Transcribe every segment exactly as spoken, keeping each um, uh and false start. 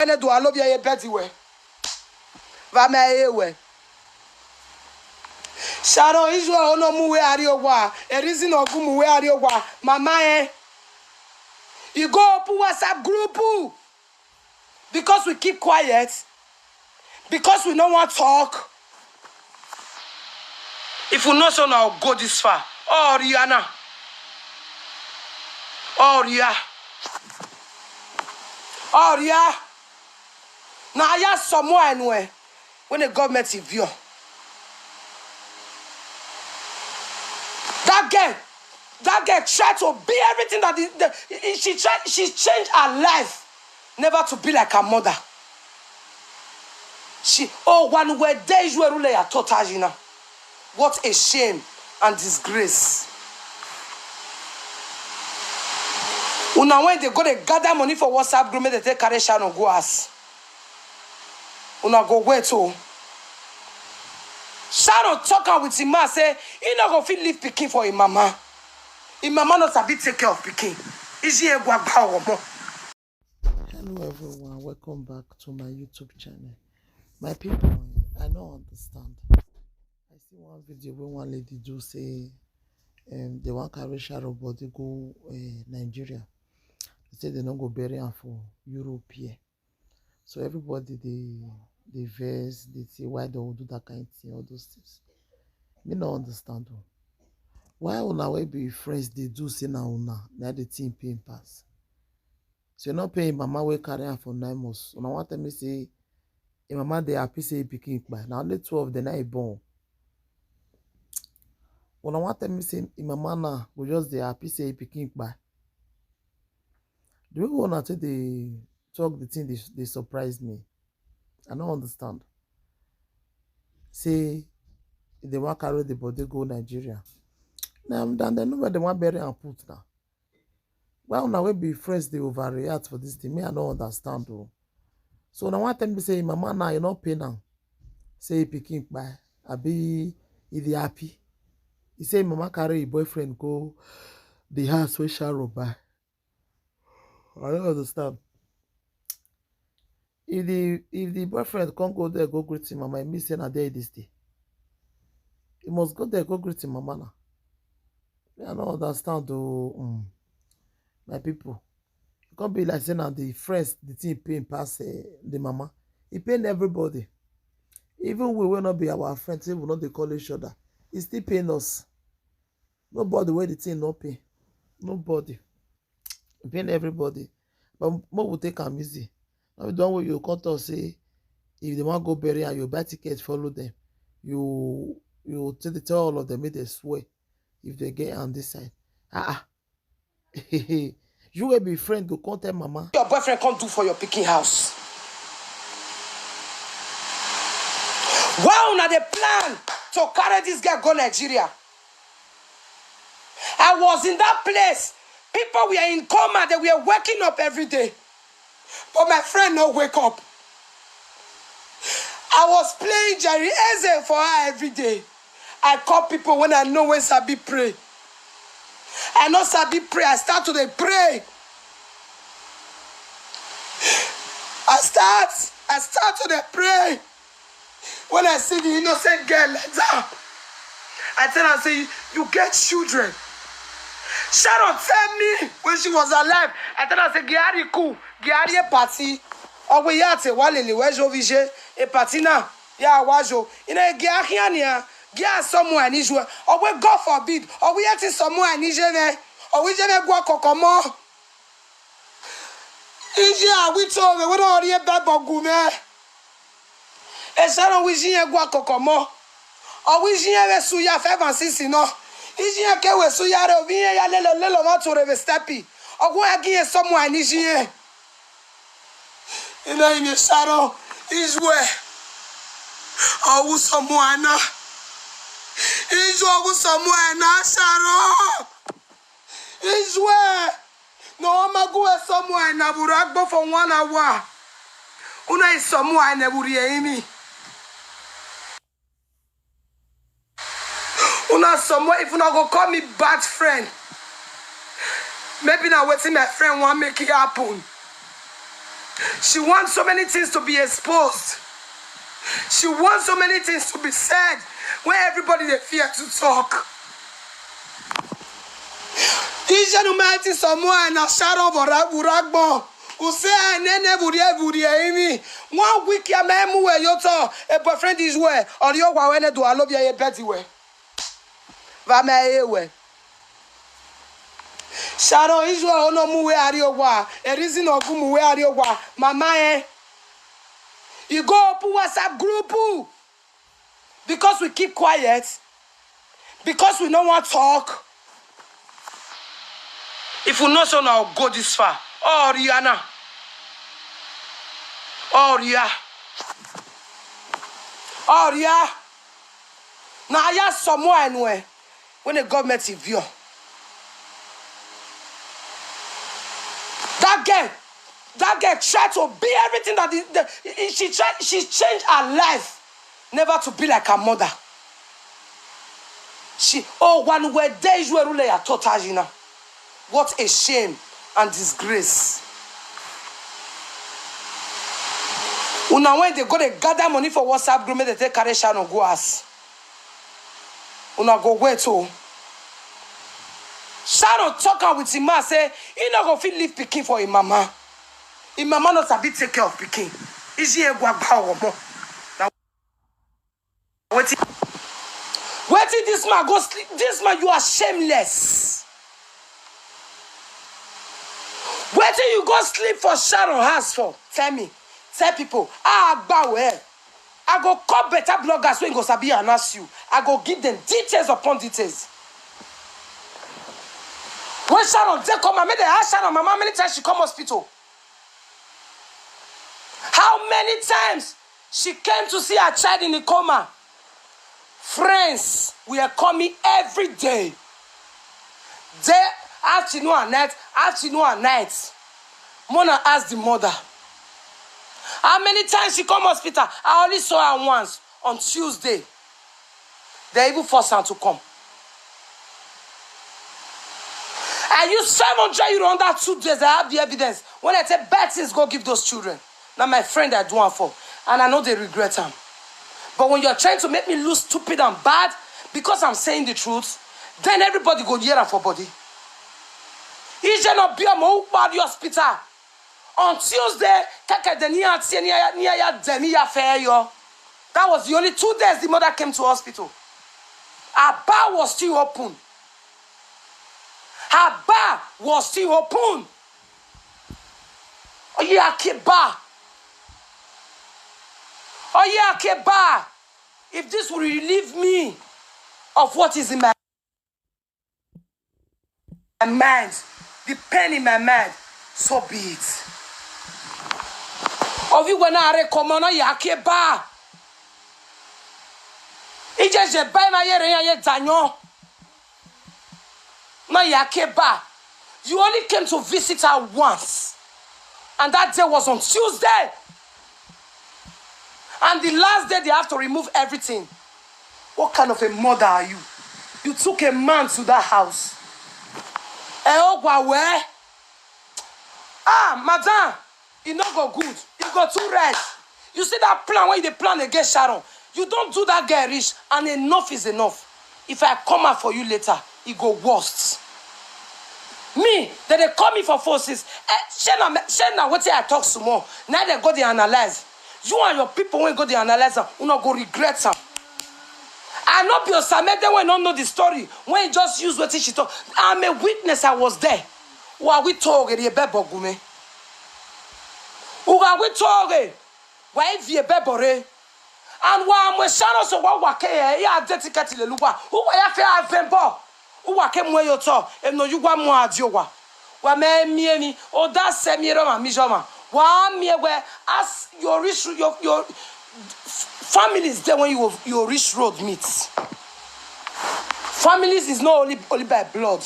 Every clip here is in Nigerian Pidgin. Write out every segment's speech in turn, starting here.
Ene do alo bia ye bedi we. Va me ye we. Sharon Israel ono mu we ari owa. E reason ogu mu we ari owa. Mama eh. You go open WhatsApp group. Because we keep quiet. Because we no wan talk. If we know so now go this far. Oh Rihanna. Oh Ria. Oh Ria. Now I have somewhere anywhere. When the government is view. That girl, that girl tried to be everything that the, the, she tried, she changed her life never to be like her mother. She oh one where there is where rule ya totajina. What a shame and disgrace. Una when they go they gather money for WhatsApp group, make they take carry Sharon go ass. Una go wait oh. Sharon talk am with him man say he no go fit leave pikin for him mama. Him mama no sabi take care of pikin. Iji egwa gba omo. Hello everyone, welcome back to my YouTube channel. My people, I don't understand. I see one video where one lady do say um, they want carry Sharon body go uh, Nigeria. They say they don't go bury her for Europe here. So everybody they they vex, they say why they will do that kind of thing, all those things. Me no understand o. Why una wey be friends dey do say na una na the thing pain pass? So you no pay him mama wey carry am for nine months. Una wan tell me say him mama dey happy say him pikin kpai. Na only two of them na him born. Una wan tell me say him mama now go just dey happy say him pikin kpai. The way una take dey talk the thing dey dey surprise me. I no understand. Say they wan carry the body go Nigeria. Na dem know where they wan bury am put now. Why una wey be friends dey overreact for this thing? Me I no understand o. So una wan tell me say him mama now e no pain am. Say him pikin kpai abi e dey happy. He say him mama carry him boyfriend go the house wey Sharon buy. I don't understand. If the if the boyfriend can't go there, go greet him mama, it means say na there he dey stay. He must go there, go greet him mama now. Me, I don't understand though. Mm. My people, it can't be like saying that the friends, the thing pain pass uh, the mama. It pain everybody. Even we will not be our friends, even not they call each other. It still pain us. Nobody where the thing no pain. Nobody. Pain everybody. But more will take am easy. Now we don't want you come to say if they want go bury and you buy ticket, follow them. You you tell the tell all of them, make they swear if they get on this side. Ah, ah. You will be friend go come tell mama. Your boyfriend come do for your picking house. Why una dey plan to carry this girl go Nigeria? I was in that place. People were in coma. They were waking up every day. But my friend no wake up. I was playing Jerry Eze for her every day. I call people when I know when sabi pray. I no sabi pray. I start to dey pray. I start. I start to dey pray. When I see the innocent girl like that, I tell her say you get children. Sharon tell me when she was alive. I tell her say Gihari cool, Gihari a party. Or we yate walele where's Ovije a party now. Yeah, wajo. You know, Giahiania, Gia somewhere unusual. Or we God forbid, or we yate somewhere unusual. Or we jene gwa kokomo. Ije awito we we don't hear bad bogume. Esara wi jin egwa kokomo. O wi jin ewe suya five and six no. Ijin ke we suya re obi ya lelo lelo ma to re stepi. Ogun agi e somo ani jin. Ina ime saro izwe. Owu somo ana. Izwe owu somo ana saro. Izwe. No magu e somo ana bura gbo for one hour. Una is somo ana buri imi. Una somo if una go call me bad friend. Maybe na wetin my friend wan make it happen. She wants so many things to be exposed. She wants so many things to be said when everybody dey fear to talk. Ije numeti somo na Sharon Vora Vuragbon. Use nene vurie vurie imi. One week ya memu we yoto. A boyfriend is where. Or yo wa wene do alo bia ye bedi we. Va me ye we. Sharon Israel ono mu we ari owa. A reason ogu mu we ari owa. Mama eh. You go open WhatsApp group. Because we keep quiet. Because we no wan talk. If we know so now go this far. Oh Rihanna. Oh Ria. Oh Ria. Na ya somewhere anywhere. When the government is view. That girl, that girl tried to be everything that the, the, she tried, she changed her life never to be like her mother. She oh one way day you rule ya totajina. What a shame and disgrace. Una when they go they gather money for WhatsApp group, make they take carry Sharon go house. Una go wait oh. Sharon talk am with him man say he no go fit leave pikin for him mama. Him mama no sabi take care of pikin. Iji egwu agba owo mo. Na wetin wetin this man go sleep? This man, you are shameless. Wetin you go sleep for Sharon house for? Tell me. Tell people. Ah, agba well. I go call better bloggers when go sabi and ask you. I go give them details upon details. When Sharon take come, I made the ask Sharon mama many times she come hospital. How many times she came to see her child in the coma? Friends were coming every day. Day, afternoon and night, afternoon and night. Mona asked the mother. How many times she come hospital? I only saw her once on Tuesday. They even force her to come. I use seven hundred euro under two days. I have the evidence. When I say bad things, go give those children. Now my friend I do am for, and I know they regret am. But when you're trying to make me look stupid and bad because I'm saying the truth, then everybody go hear am for body. Ije no be a mo bad hospital. On Tuesday, kaka de ni ati ni ya ni ya de ni ya fe yo. That was the only two days the mother came to hospital. Her bar was still open. Her bar was still open. Oye Akeba. Oye Akeba. If this will relieve me of what is in my mind, the pain in my mind, so be it. Ovi wena are komo na ya ke ba. Ije je ba na yere ya ye danyo. Na ya ke ba. You only came to visit her once. And that day was on Tuesday. And the last day they have to remove everything. What kind of a mother are you? You took a man to that house. Eh, oh, where? Ah, madam, e no go good. E go too red. You see that plan wey you dey plan against Sharon? You don do that girl reach, and enough is enough. If I come out for you later, e go worst. Me, dem dey call me for phone since. Eh, shey na me, shey na wetin I talk small, na dem go dey analyse. You and your people wey go dey analyse am, una go regret am. I no be Osamede wey no know the story, wey just use wetin she talk. I'm a witness, I was there. Wa wi toge ri ebe bogume. Uga wi toge. Wa ivi ebe bore. And wa amwe shano so wa wake ye, ya de ticket le lugwa. Uwa ya fe avembo. Uwa ke mwe yo to, em no yugwa mwa adiowa. Wa me mi eni, o da se mi ro ma mi joma. Wa mi ewe, as your rich, your, your families there when you, your rich road meets. Families is not only, only by blood.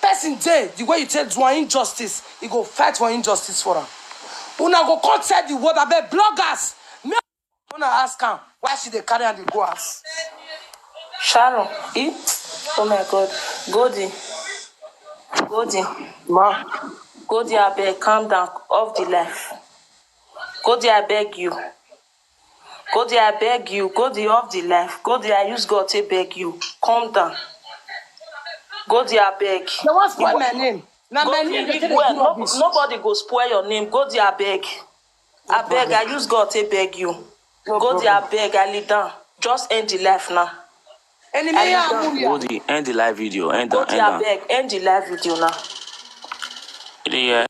Person dey, the way you take do an injustice, he go fight for injustice for am. Una go come tell the world, abeg, bloggers, make una ask am why she dey carry am dey go house. Sharon, eh? Oh my God. Goldie. Goldie. Ma, Goldie, abeg, calm down. Off the life. Go there, I beg you. Go there, I beg you. Go there, off the life. Go there, I use God to beg you. Calm down. Go there, I beg. They wan spoil my name. Na Go my there, name dey live take dey well. do No, rubbish. Nobody go spoil your name. Go there, I beg. I beg. I use God to beg you. Go there, I beg. I lead down. Just end the life now. Enemy I ya lead down. Amuria. Go the end the live video. End Go down. End there, I down. beg. End the live video now. Yeah.